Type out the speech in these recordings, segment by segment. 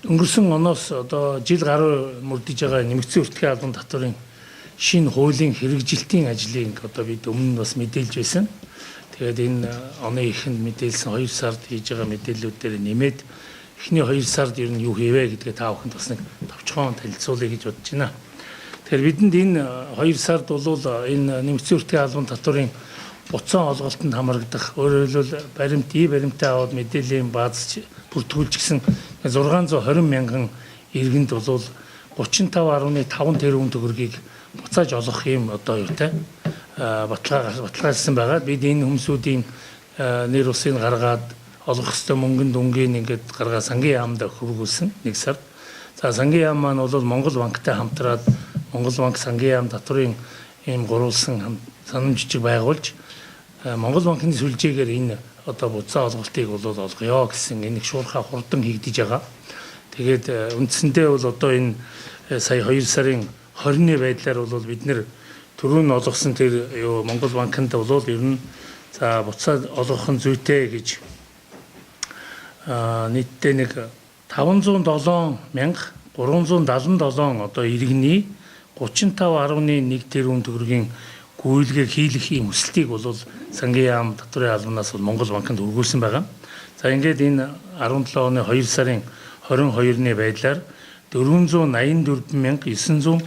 Өнгөрсөн оноос одоо жил гаруй мөрдөж байгаа нэмэгдсэн өртгийн албан татварын шинэ хуулийн хэрэгжилтийн ажлыг одоо бид өмнө нь бас мэдээлж байсан. Тэгээд энэ оны эхэнд мэдээлсэн 2 сард хийж байгаа мэдээллүүд дээр нэмээд эхний 2 сард ер нь юу хийвэ гэдгээ та бүхэнд бас нэг товчхон танилцуулъя гэж бодож байна. Тэгэхээр бидэнд энэ 2 сард бол энэ нэмэгдсэн өртгийн албан татварын буцаан олголтонд хамрагдах, өөрөөр хэлбэл баримт, ий баримтаа аваад мэдээллийн бааз бүртгүүлж гисэн 620 мянган иргэнд бол 35.5 тэрбум төгрөгийг буцааж олох юм одоо юутай баталгаажсан байгаа. Бид энэ хүмүүсүүдийн нэр усыг гаргаад олгох ёстой мөнгөн дүнгийн ингээд гаргаа сангийн яамд хөргүүлсэн нэг сард. За, сангийн яам маань бол Монгол банктай хамтраад, Монгол банк, сангийн яам, татварын ийм гурвалсан санам жижиг байгуулж, Монгол банкны сүлжээгээр энэ одоо буцаа олголтыг бол олгоё гэсэн энэ их шуурхай хурдан хийгдэж байгаа. Тэгээд үндсэндээ бол одоо энэ сая 2 сарын 20-ны байдлаар бол бид нэр түрүүн олгосон тэр юу Монгол банкнд бол ер нь за буцаад олгох нь зүйтэй гэж нийтдээ нэг 507 мянга 377 одоо иргэний 35.1 тэрбум төгрөгийн гүйлгээ хийлэх ийм хүсэлтийг бол сангийн яам, татварын албанаас бол Монгол банкнд өргүүлсэн байгаа. За, ингээд энэ 17 оны 2 сарын 22-ны байдлаар 484 945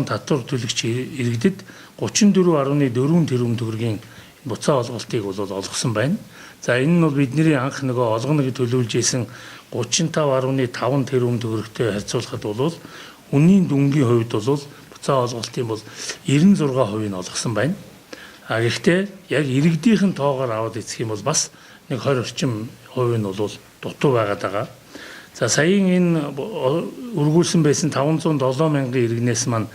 татвар төлөгч иргэдэд 34.4 тэрбум төгрөгийн буцаа олголтыг бол олгосон байна. За, энэ нь бол бидний анх нөгөө олгоно гэж төлөвлөж исэн 35.5 тэрбум төгрөгтэй харьцуулахад бол үнийн дүнгийн хувьд бол буцаа олголтын бол 96% нь олгосон байна. А гэхдээ яг иргэдийнх нь тоогоор аваад эцэх юм бол бас нэг 20 орчим хувь нь бол дутуу байгаад байгаа. За, саяын энэ өргүүлсэн байсан 507 мянган иргэнээс маань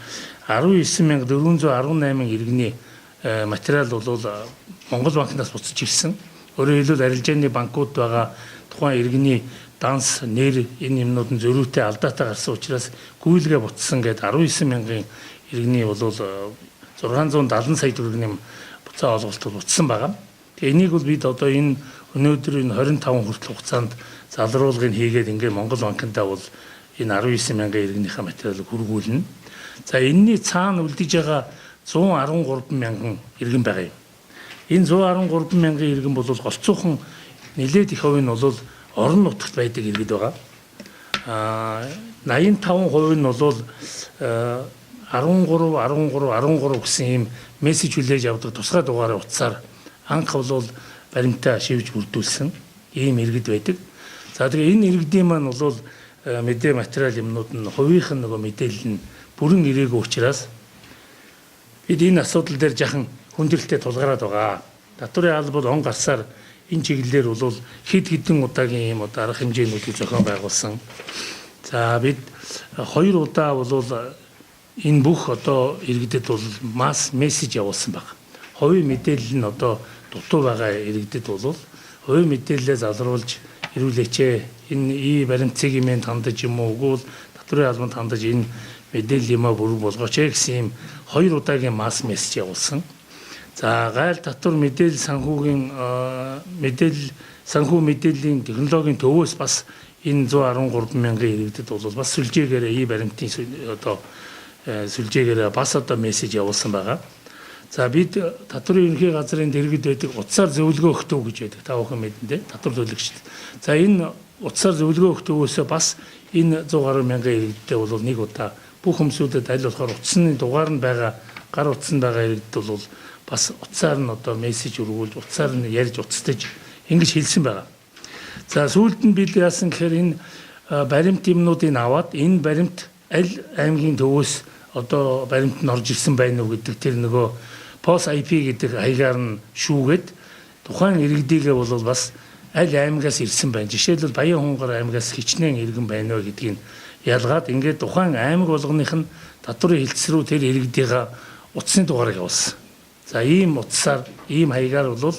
19,418 иргэний материал бол Монгол банкнаас буцаж ирсэн. Өөрөөр хэлбэл, арилжааны банкуд байгаа тухайн иргэний данс, нэр, энэ юмнууд нь зөрүүтэй, алдаатай гарсан учраас гүйлгээ буцсан гээд 19 мянган иргэний бол 670 сая төгрөгийн буцаа олголт буцсан байгаа. Тэгээ энийг бол бид одоо энэ өнөөдөр энэ 25 хүртэл хугацаанд залруулгыг хийгээд ингээ Монгол банкндаа бол энэ 19 мянган иргэнийхээ материалыг хүргүүлнэ. За, энэний цаана үлдэж байгаа 113 мянган иргэн байгаа юм. Энэ 113 мянган иргэн бол голцоохон нэлээд их хувь нь бол орон нутагт байдаг иргэд байгаа. 85% нь бол 13 13 13 гэсэн ийм мессеж хүлээж авдаг тусгай дугаарын утсаар анх бол баримтаа шивж бүрдүүлсэн ийм иргэд байдаг. За, тэгээ энэ иргэдийн маань бол мэдээ материал юмнууд нь, хувийнх нь нөгөө мэдээлэл нь бүрэн ирээгүй учраас бид энэ асуудал дээр жахан хүндрэлтэй тулгараад байгаа. Татварын алба бол он гарсаар энэ чиглэлээр бол хэд хэдэн удаагийн ийм одоо арга хэмжээнүүдийг зохион байгуулсан. За, бид хоёр удаа бол энэ бүх одоо иргэдэд бол mass message явуулсан баг. Хувийн мэдээлэл нь одоо дутуу байгаа иргэдэд бол хувийн мэдээлэлээ залруулж ирүүлээч ээ. Энэ ий баримтыг имэнд хандаж юм уу, үгүй бол татварын албанд хандаж энэ мэдээлэл юмаа бүрэн болгооч ээ гэсэн ийм хоёр удаагийн mass message явуулсан. За, гайл татвар мэдээлэл санхүүгийн мэдээлэл санхүү мэдээллийн технологийн төвөөс бас энэ 113 мянган иргэдэд бол бас сүлжээгээр, ий баримтын одоо сүлжээгээр бас одоо мессеж явуулсан байгаа. За, бид татварын ерөнхий газрын дэргэд байдаг утсаар зөвлөгөө өгөх төв гэж байдаг. Та бүхэн мэднэ дээ. Татвар төлөгчд. За, энэ утсаар зөвлөгөө өгөх төвөөсөө бас энэ 100 гаруй мянган иргэдтэй бол нэг удаа бүх хүмүүсүүдэд, аль болохоор утасны дугаар нь байгаа, гар утсанд байгаа иргэдэд бол бас утсаар нь одоо мессеж өргүүлж, утсаар нь ярьж, уцтаж ингэж хэлсэн байгаа. За, сүүлд нь бид яасан гэхээр энэ баримт юмнуудыг аваад энэ баримт аль аймгийн төвөөс одоо баримт нь орж ирсэн байна уу гэдэг тэр нөгөө POS IP гэдэг хаягаар нь шүүгээд тухайн иргэдийгээ бол бас аль аймагаас ирсэн байна. Жишээлбэл, Баян-Хонгор аймагаас хичнээн иргэн байна вэ гэдгийг ялгаад, ингээд тухайн аймаг болгоных нь татварын хэлтс рүү тэр иргэдийнхаа утасны дугаарыг явуулсан. За, ийм утсаар, ийм хаягаар бол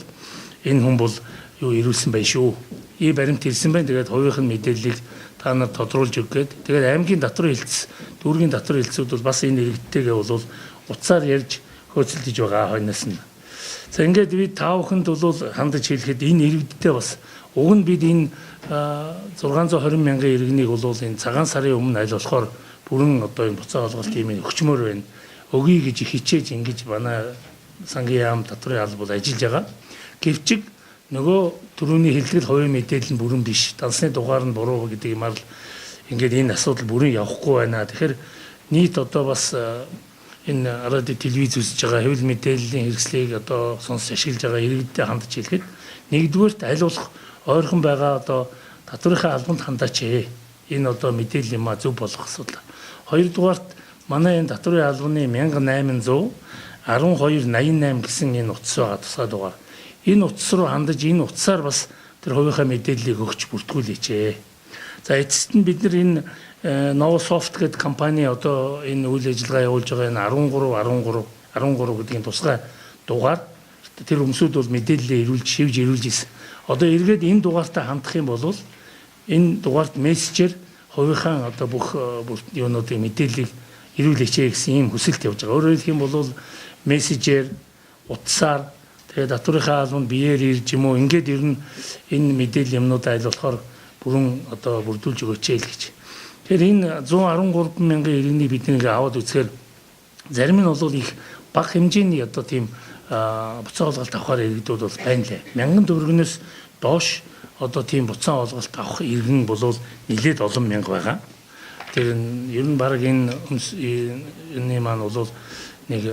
энэ хүн бол юу ирүүлсэн байх шүү. Ийм баримт ирсэн байна. Тэгээд хувийнх нь мэдээллийг та нар тодруулж өг гээд. Тэгээд аймгийн татварын хэлтс, дүүргийн татварын хэлтсүүд бол бас энэ иргэдтэйгээ бол утсаар ярьж хөөцөлдөж байгаа хойноос нь. За, ингээд би та бүхэнд бол хандаж хэлэхэд энэ иргэдтэй бас уг нь бид энэ 620 мянган иргэнийг бол энэ цагаан сарын өмнө аль болохоор бүрэн одоо энэ буцаа олголт юм өгчмөр байна. Өгье гэж хичээж ингэж манай сангийн яам, татварын алба бол ажиллаж байгаа. Гэвч нөгөө түрүүний хэлдэг хувийн мэдээлэл нь бүрэн биш. Дансны дугаар нь буруу гэдэг юмар л ингээд энэ асуудал бүрэн явахгүй байна. Тэгэхээр нийт одоо бас энэ радио, телевиз үзэж байгаа, хэвлэл мэдээллийн хэрэгслийг одоо сонсож ашиглаж байгаа иргэдтэй хандж хэлэхэд нэгдүгээрт аль болох ойрхон байгаа одоо татврынхаа албанд хандаач ээ. Энэ одоо мэдээлэл юм а зөв болгох асуудал. Хоёрдугаарт манай энэ татврын албаны 1800 12 88 гэсэн энэ утас байгаа, тусгай дугаар. Энэ утас руу хандаж, энэ утсаар бас тэр хувийнхаа мэдээллийг өгч бүртгүүлээч ээ. За, эцэст нь бид нар энэ Novosoft гэдэг компани одоо энэ үйл ажиллагаа явуулж байгаа энэ 13 13 13 гэдгийн тусгай дугаар, тэр өмсүүд бол мэдээлэлээ ирүүлж, шивж ирүүлж ирсэн. Одоо эргээд энэ дугаартай хандах юм бол энэ дугаарт мессежээр хувийнхаа одоо бүх юунуудын мэдээллийг ирүүлээч гэсэн ийм хүсэлт явж байгаа. Өөрөөр хэлэх юм бол мессежээр, утсаар, тэгээд татврынхаа албанд биеэр ирж юм уу, ингээд ер нь энэ мэдээлэл юмнуудаа аль болохоор бүрэн одоо бүрдүүлж өгөөч л гэж. Тэгэхээр энэ 113 мянган иргэнийг бид нэг аваад үзэхээр зарим нь бол их бага хэмжээний одоо тийм буцаа олголт авахар иргэдүүд бол байна лээ. Мянган төгрөгнөөс доош одоо тийм буцаан олголт авах иргэн бол нэлээд олон мянга байгаа. Тэр нь ер нь баг энэ энэний маань бол нэг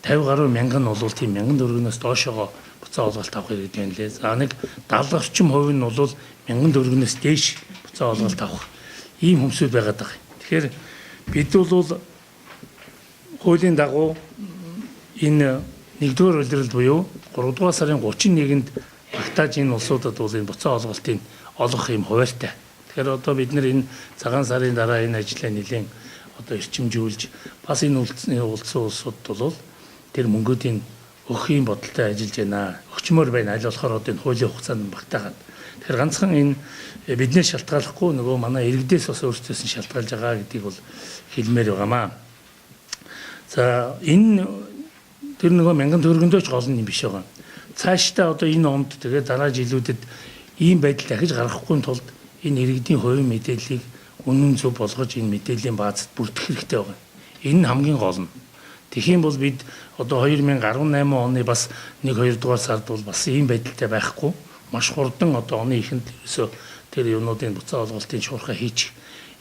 50 гаруй мянган нь бол тийм мянган төгрөгнөөс доошоогоо буцаан олголт авах иргэд байна лээ. За, нэг 70 орчим хувь нь бол мянган төгрөгнөөс дээш буцаан олголт авах ийм хүмүүсүүд байгаад байгаа юм. Тэгэхээр бид бол хуулийн дагуу энэ 1-р улирал буюу 3 дугаар сарын 31-нд багтааж энэ улсуудад бол энэ буцаан олголтыг олгох юм хуваарьтай. Тэгэхээр одоо бид нар энэ цагаан сарын дараа энэ ажлаа нэлээд одоо эрчимжүүлж, бас энэ үлдсэн улсууд бол тэр мөнгөдийн өгөх юм бодолтой ажиллаж байна. Өгчмөр байна. Аль болохоор одоо энэ хуулийн хугацаанд багтаагаад. Тэгэхээр ганцхан энэ биднээс шалтгааллахгүй, нөгөө манай иргэдээс бас өөрсдөөс нь шалтгаалж байгаа гэдгийг бол хэлмээр байгаамаа. За, энэ тэр нөгөө мянган төгрөгөндөө ч гол нь юм биш байгаа. Цаашдаа одоо энэ онд, тэгээд дараа жилүүдэд ийм байдал дахиж гаргахгүй тулд энэ иргэдийн хувийн мэдээллийг үнэн зөв болгож энэ мэдээллийн баазад бүртгэх хэрэгтэй байгаа. Энэ нь хамгийн гол нь. Тэгэх юм бол бид одоо 2018 оны бас 1 2 дугаар сард бол бас ийм байдалтай байхгүй, маш хурдан одоо оны эхэнд ерөөсөө тэр юмнуудын буцаа олголтын шуурхай хийчих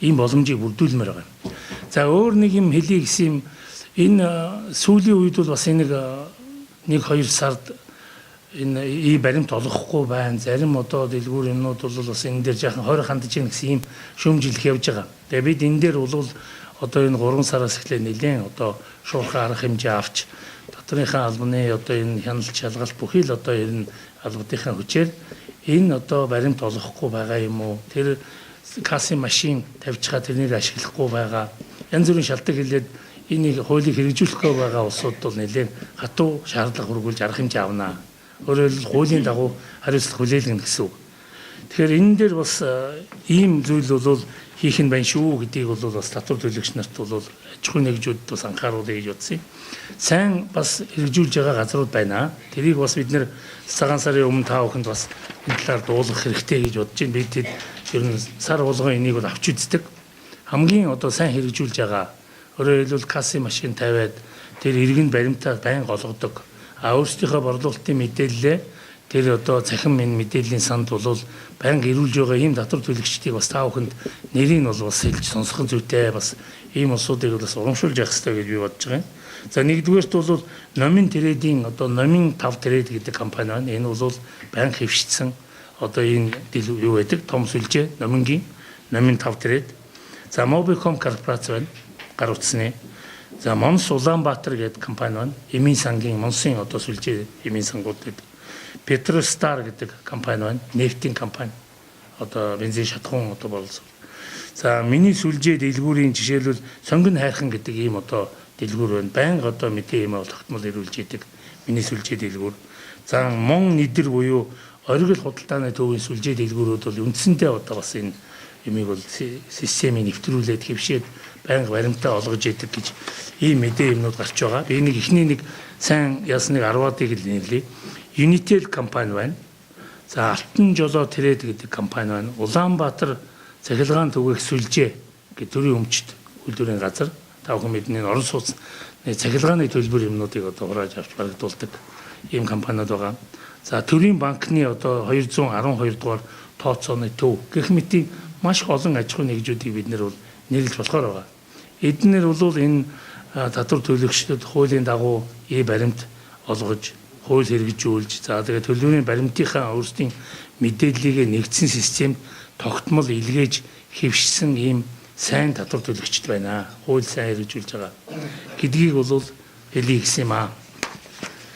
ийм боломжийг бүрдүүлмээр байгаа юм. За, өөр нэг юм хэлье гэсэн юм, энэ сүүлийн үед бол бас энэ 1 2 сард энэ и баримт олгохгүй байна. Зарим одоо дэлгүүр юмнууд бол бас энэ дээр жаахан хойр хандаж гин гэсэн ийм шүүмжлэх явж байгаа. Тэгээ бид энэ дээр бол одоо энэ 3 сараас эхлээ нэлээд одоо шуурхай арга хэмжээ авч, татврынхаа албаны одоо энэ хяналт шалгалт бүхий л одоо энэ албадынхаа хүчээр энэ одоо баримт олгохгүй байгаа юм уу? Тэр кассын машин тавьчихаа тэрнийг ашиглахгүй байгаа. Янз бүрийн шалтгаан хэлээд энийг хуулийг хэрэгжүүлэхгүй байгаа улсууд бол нэлээд хатуу шаардлага хүргүүлж арга хэмжээ авнаа. Өөрөөр хэлбэл хуулийн дагуу хариуцлага хүлээлгэнэ гэсэн үг. Тэгэхээр энэ дээр бас ийм зүйл бол хийх нь байна шүү гэдгийг бол бас татвар төлөгч нарт бол, аж ахуйн нэгжүүдэд бас анхааруулъя гэж бодсон юм. Сайн бас хэрэгжүүлж байгаа газрууд байна. Тэрийг бас бид нэр цагаан сарын өмнө та бүхэнд бас энэ талаар дуулгах хэрэгтэй гэж бодож байна. Бид тэд ер нь сар болгон энийг бол авч үздэг. Хамгийн одоо сайн хэрэгжүүлж байгаа, өөрөөр хэлбэл кассын машин тавиад тэр иргэн баримтаа байнга олгодог. А өөрсдийнхөө борлуулалтын мэдээллээ тэр одоо цахим энэ мэдээллийн санд бол байнга ирүүлж байгаа ийм татвар төлөгчдийг бас та бүхэнд нэрийг нь бол бас хэлж сонсох нь зүйтэй, бас ийм улсуудыг бас урамшуулж явах хэрэгтэй гэж би бодож байгаа юм. За, нэгдүгээрт бол Номин Trading, одоо Номин 5 Trade гэдэг компани байна. Энэ бол байнга хэвшигдсэн одоо энэ юу байдаг, том сүлжээ Номингийн Номин 5 Trade. За, Mobicom корпорац байна. Гар утасны. За, Монс Улаанбаатар гэдэг компани байна. Эмийн сангийн Монсын одоо сүлжээ эмийн сангууд гэдэг. Петростар гэдэг компани байна. Нефтийн компани. Одоо бензин шатахуун одоо боловсруул. За, миний сүлжээ дэлгүүрийн жишээлбэл Сонгон хайрхан гэдэг ийм одоо дэлгүүр байна. Байнга одоо мэдээ юм бол тогтмол ирүүлж идэг. Миний сүлжээ дэлгүүр. За, Мон Нидэр буюу оргил худалдааны төвийн сүлжээ дэлгүүрүүд бол үндсэндээ одоо бас энэ юмыг бол системийг нэвтрүүлээд хэвшээд байнга баримтаа олгож идэг гэж ийм мэдээ юмнууд гарч байгаа. Би нэг эхний нэг сайн ясныг 10-ыг л нэрлэе. Unitel компани байна. За, Алтан Жолоо Trade гэдэг компани байна. Улаанбаатар цахилгаан түгээх сүлжээ гэх төрийн өмчт үйлдвэрийн газар, та бүхэн мэднэ, орон сууцны цахилгааны төлбөр юмнуудыг одоо хурааж авч барагдуулдаг ийм компаниуд байгаа. За, төрийн банкны одоо 212 дугаар тооцооны төв гэх мэтийн маш их олон аж ахуйн нэгжүүдийг бид нэр бол нэрлэж болохоор байгаа. Эднэр бол энэ татвар төлөгчдөд хуулийн дагуу баримт олгож, хууль хэрэгжүүлж, за тэгээд төлбөрийн баримтынхаа өөрсдийн мэдээллийг нэгдсэн системд тогтмол илгээж хэвшсэн ийм сайн татвар төлөгчд байна. Хууль сайн хэрэгжүүлж байгаа гэдгийг бол хэлье гэсэн юм аа.